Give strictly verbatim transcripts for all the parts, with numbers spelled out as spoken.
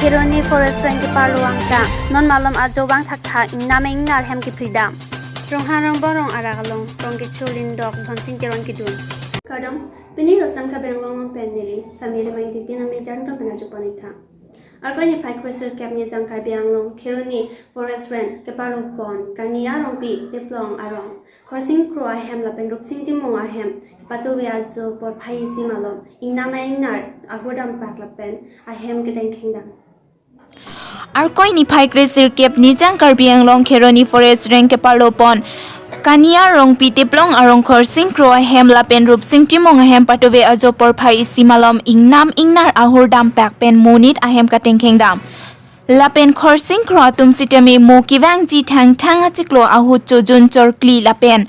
Kheroni Forest Range keparlo angkang, non malom ajo vang thakthak, ingnam ingnar hem kepridam. Ronghang rongbong rong arak along rong kecho lindok Dhonsing Teron kedun. Kardom, pini Rosang Karbi Anglong along pen neli Samiri Maingdingpin amejan kapenajuponitha. Arkoi niphai kresirkep nijang Karbi Anglong Kheroni Forest Range keparlo pon Kania Rongpi Teplong arong Khorsing Kro ahem lapen Rupsing Timung ahem kepatove ajo porphai isi malom ingnam ingnar ahur dampak lapen ahem ketengkheng dam. Arkoi niphai kresirkep nijang Karbi Anglong Kheroni Forest Range keparlo pon Kania Rongpi Teplong arong Khorsing Kro ahem lapen Rupsing Timung ahem patove ajo porphai isi malom ingnam ingnar ahur dampak pen monit ahem ketengkheng dam. Lapen Khorsing Kro atum sitame mo kevangji thangthang achiklo ahut chojun chorkli lapen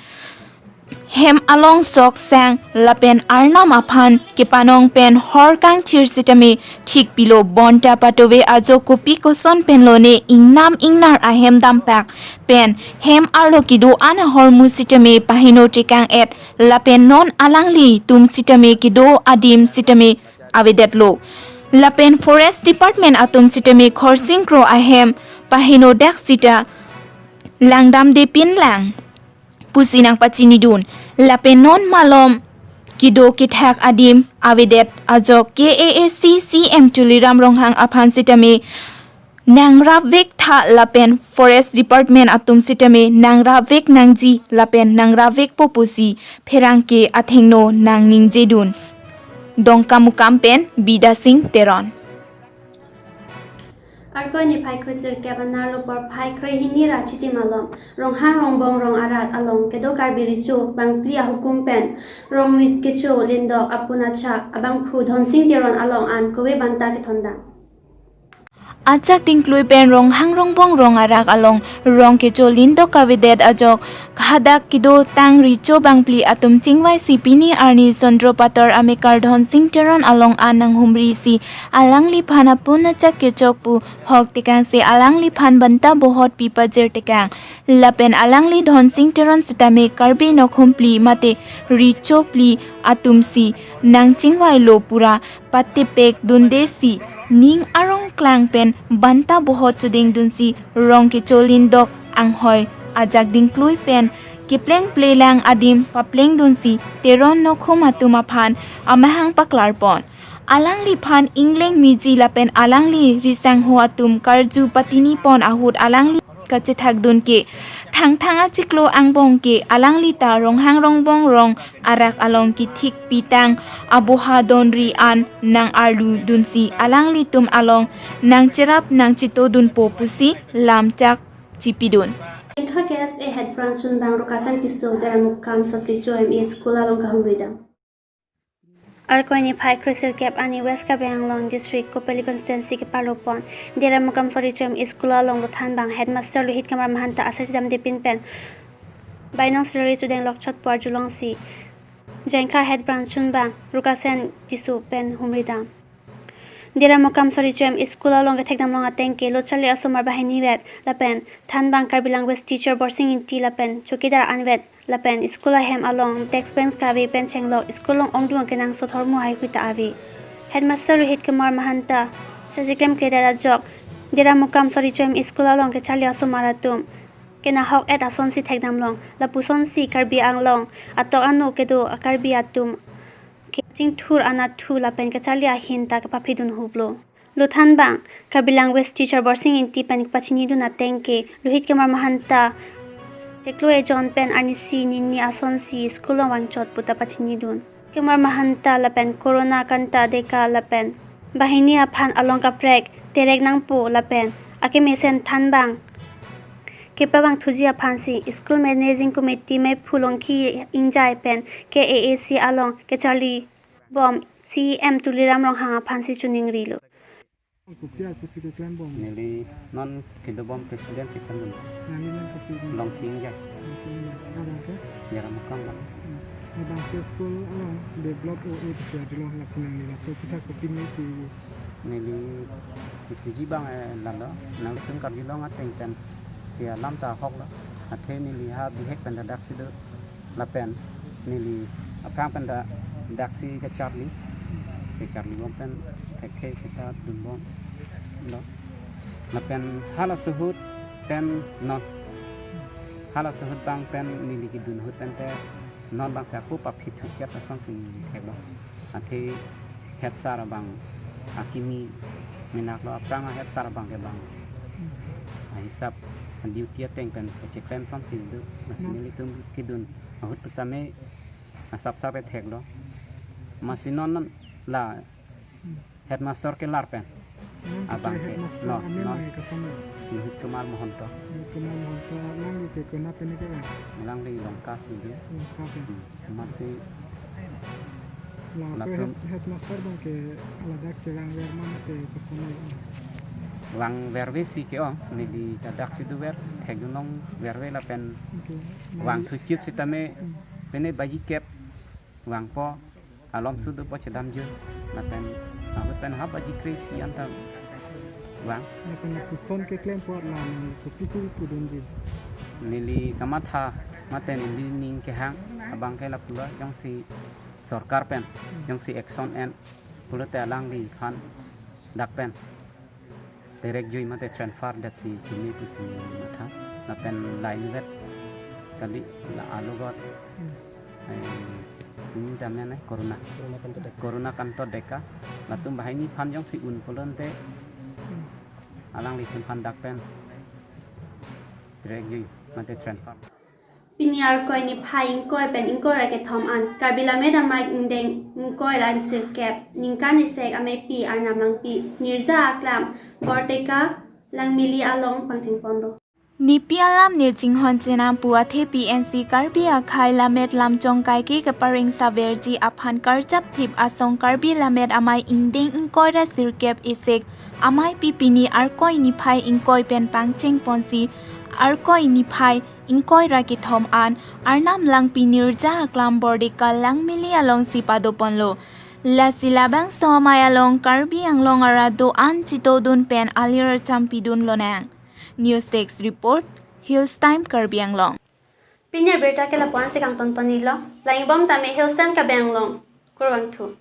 hem along sok sang lapen arnam aphan kepanong pen hor kangthir sitame thik pilo, bonta patove ajo kopi koson pen lone ingnam ingnar ahem dampak pen hem arlo kedo-an ahormu sitame paheno tekang et lapen non alanglitum sitame kedo adim sitame avedetlo. Lapen Forest Department atum sitame Khorsing Kro ahem pahenodak sita langdamdepinlang pusi nangpachinidun. Lapen non malom kedo kethak adim avedet ajok K A A C C M Tuliram Ronghang aphan sitame nangrapvek tha lapen Forest Department atum sitame nangrapvek nangji lapen nangrapvekpo pusi pherangke athengno nangningjedun. Dongkamukam pen Bidya Singh Teron. Arkoi niphai kresirkep anerlo porphai krehini ra chiti malom Ronghang rongbong rong arak along kedo Karbi Recho bangphli ahukum pen rong rit kecho lindok apun achak abangphu Dhonsing Teron along an kove banta kethondam. Ajak dingklui pen Ronghang rongbong rong arak along rong kecho lindok kavedet ajok hadak kedo tang Recho bangphli atum chingvaisi pini arni Sondro Pator amekar Dhonsing Teron along an nanghumrisi alangliphan apun achak kechok pu hok tekangsi alangliphan banta bohot pi pajir tekang. Lapen alangli Dhonsing Teron sitame Karbi Nokhum phli mate Recho phli atumsi nangchingvailo pura patepek dundesi ning arong klang pen banta bohot chodingdunsi rong kecho lindok anghoi ajak dingklui pen kepleng plelang adim paplengdunsi Teron Nokhum atum aphan amahang paklarpon. Alangliphan ingleng miji lapen alangli risangho atum karju patinipon ahut alangli kachethakdun ke thangthang achiklo angbong ke alangli ta Ronghang rongbong rong arak along kethik pitang aboha donri an nang-arludunsi alanglitum along nangcherap nangchetodunpo pusi lamchak chipidun. Ingkha K S A Head Branch Chunbang Rukasen Tisso Deramukam Sot Recho M E School along kahumridam. Arkoi niphai kresirkep arni West Karbi Anglong District Kopili Constituency keparlo pon Deramukam Sot Recho M E School along lothanbang Headmaster Lohit Kumar Mahanta asai damdepin pen bainong salary chodenglok chot pu arjulongsi Jengkha Head Branch Chunbang Rukasen Tisso pen humridam. Deramukam Sot Recho M E School along kethekdamlong ateng ke lo charli asomar banghini vet lapen thanbang Karbi language teacher Borsing Ingti lapen chowkidar anvet lapen school ahem along desk bench kave pen chenglok school along ongdung kenangsot ahormu haihui ta ave. Headmaster Lohit Kumar Mahanta asai klemkledet ajok Deramukam Sot Recho M E School along kecharli asomar atum kenahok et asonsi thekdamlong, lapusonsi Karbi Anglong atok ano kedo a-Karbi atum kachingthur anatthu lapen kacharli ahin ta kepaphidun huplo. Lothanbang Karbi language teacher Borsing Ingti pen pachinidun ateng ke Lohit Kumar Mahanta chiklo ejon pen arnisi nini asonsi school along vangchot puta pachinidun. Kumar Mahanta lapen Corona Kanta Deka lapen banghini aphan along kaprek terek nangpo lapen akemesen thanbang kepavang thuji aphansi School Managing Committee mephu Longki Ingjai pen K A A C along kecharli bom C E M Tuliram Ronghang aphansi choningrilo. Kopi apusi keklem bom? Neli non kedobom president si klem bom. Nangli nang kopi? Longki Ingjai. Longki Ingjai. Abang ke? Deramukam bang. Hmm. Abang ke school along develop o-e pusi arjulong, lasi nangli laso aphuthak kopi nangpi? Neli ipuji bang, eh, lalo, nanglitum karjulong ateng pen si alam ta ahok lo. Athe neli ha bihek pen daksi do lapen neli aphrang pen ta daksi kecharli, si charli bom pen thekthe seta dunbom. Lapen hala suhut pen non, hala suhut bang pen neli kedun ahut pen te non bang si apu paphit thuchep asonsi theklo. Athe head sir abang akimi menak lo, aphrang a head sir abang ke bang ahisap duty ateng pen kecheklem asonsi do. Masi nelitum kedun ahut tame asap sap e theklo. Masi non non la headmaster kelar pen abang ke headmaster non, amen non. Ke kosonlo? Mohit Kumar Mahanta. Mohit Kumar Mahanta, alangli ke kona pen ke? Alangli Lanka si do. Lanka pen. Hmm. Masi la latum head, headmaster abang ke ladak chevangver ma mate kosonlo? Vangverve si ke-ong, neli ladak si dover, thekdun longverve lapen. Okay. Vang thuchit sitame, hmm, pine baji kep vangpo, alom su dopo chedamjui. Lapen ahut pen ha baji kre-isi anta vang. Lapen lapuson keklempo la nang kopi si pudunji? Neli kamatha mate neli ning kehang abang ke lapulo, jongsi sorkar pen, hmm, jongsi action en pulote alangliphan dak pen direct jui mate transfer detsi kimi pusi matha. Lapen lainvet kali la alogot, hmm, eh, ini damnya nih, Corona. Corona Kanto Deka. Corona Kanto Deka. Latum banghini aphan jongsi un pulote, hmm, alanglitum aphan dak pen direct jui mate transfer. Pini Arkoi niphai ingkoi pen ingkoi ra kethom an Karbi Lammet Amei ingdeng ingkoi ra sirkep ningkan isek ameipi Arnam Langpi, Nirja Aklam, Bordeka, Langmili along pangcheng ponlo. Nepi alam ne chinghon chenam pu athe P N C Karbi akhei Lammet Lamchong kaike kapareng saverji aphan karjap thip asong Karbi Lammet Amei ingdeng ingkoi ra sirkep isek ameipi pini Arkoi niphai ingkoi pen pangcheng ponsi Arkoi niphai ingkoi ra kethom an Arnam Langpi, Nirja Aklam, Bordeka, Langmili alongsi pado ponlo. Lasi labangso amei along Karbi Anglong arat do-an chitodun pen alir champi dun lonang. News Desk Report, Hills Time, Karbi Anglong. Pini abirta ke lapu-an si kangton ponlo. Langbom tame Hills Time Karbi Anglong. Kurvangthu.